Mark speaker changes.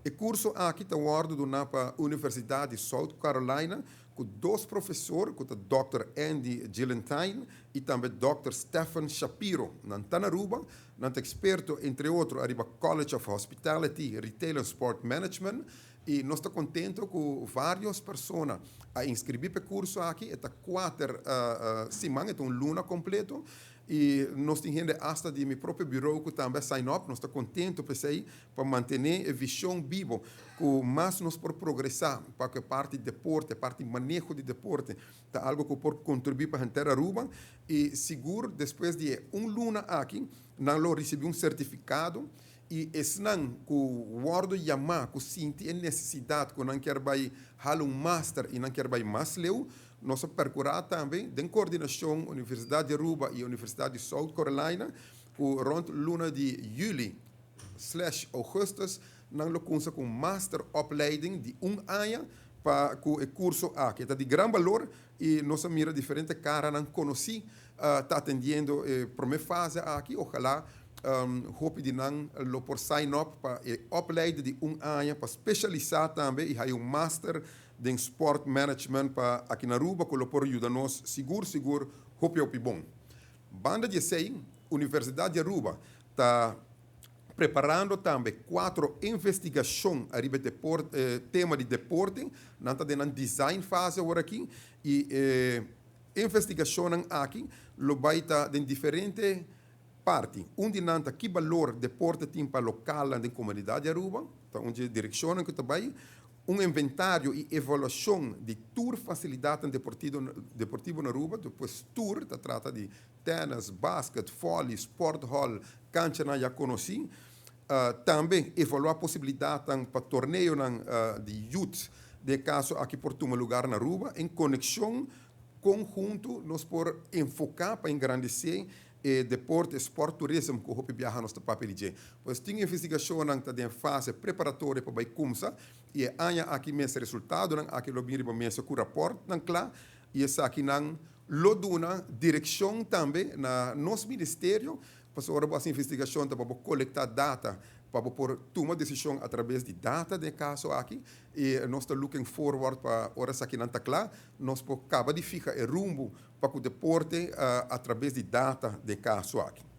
Speaker 1: E curso aki ta wordo duna pa Universidad di South Carolina, cu dos professor, cu Dr. Andy Gillentine y tambe Dr. Stephen Shapiro. Nan ta na Aruba, nan experto, entre otro, ariba College of Hospitality, Retail and Sport Management, y nos ta contento cu varios persona a inscribi pa e curso aki, ta 4 siman, un luna completo, y nos tin hende hasta di mi propio bureau cu tambe sign up. Nos ta contento pa esey, pa mantene e vision bibo, cu mas nos por progresa pa cu parti di deporte, parti di maneho di deporte, ta algo cu por contribui pa henter Aruba. Y sigur despues di un luna aki, nan lo ricibi un certificado y esnan cu wordo yama, cu sinti e necesidad, cu nan kier bay hala un master y nan kier bay mas leu, nos a percura tambe, den coordinacion Universidad di Aruba y Universidad di South Carolina, cu rond luna di juli/augustus, nan lo cuminsa cu master opleiding di un aña pa cu e curso aki. Ta di gran valor y nos a mira diferente caranan conoci ta atendiendo e prome fase aki. Ohala hopi di nan lo por sign up pa e opleiding di un aña pa specialisa tambe y haya un master den sport management pa aki na Aruba, cu lo por yuda nos sigur sigur hopi hopi bon. Banda di esey, Universidad di Aruba ta preparando tambe cuater investigacion ariba deporte, tema di deporte, nan ta den design fase awor aki y investigacion aki lo bay ta den diferente parti. Un di nan ta ki valor deporte tin pa local den comunidad di Aruba, ta un direccion cu tambe un inventario y evaluacion di tur facilidad deportivo na Aruba, despues tur, ta trata di tennis, basket, volley, sport hall, cancha nan ya conoci. Tambe evalua posibilidad pa torneo di youth, den caso aki por tuma lugar na Aruba, den conexion conhunto nos por enfoca pa engrandece e deporte, sport tourism, cu hopi biaha nos ta papia di. Pues tin investigacion cu ta den fase preparatorio pa bay cuminsa y aña aki mes resultado nan aki lo bin riba mesa cu rapport nan cla y esaki nan lo duna direccion tambe na nos ministerio, pasobra ora bo investigacion ta pa colecta data pa por tuma decision atraves di data den caso aki y nos ta looking forward pa ora esaki nan ta cla, nos por caba di fiha e rumbo pa e deporte atraves di data den caso aki.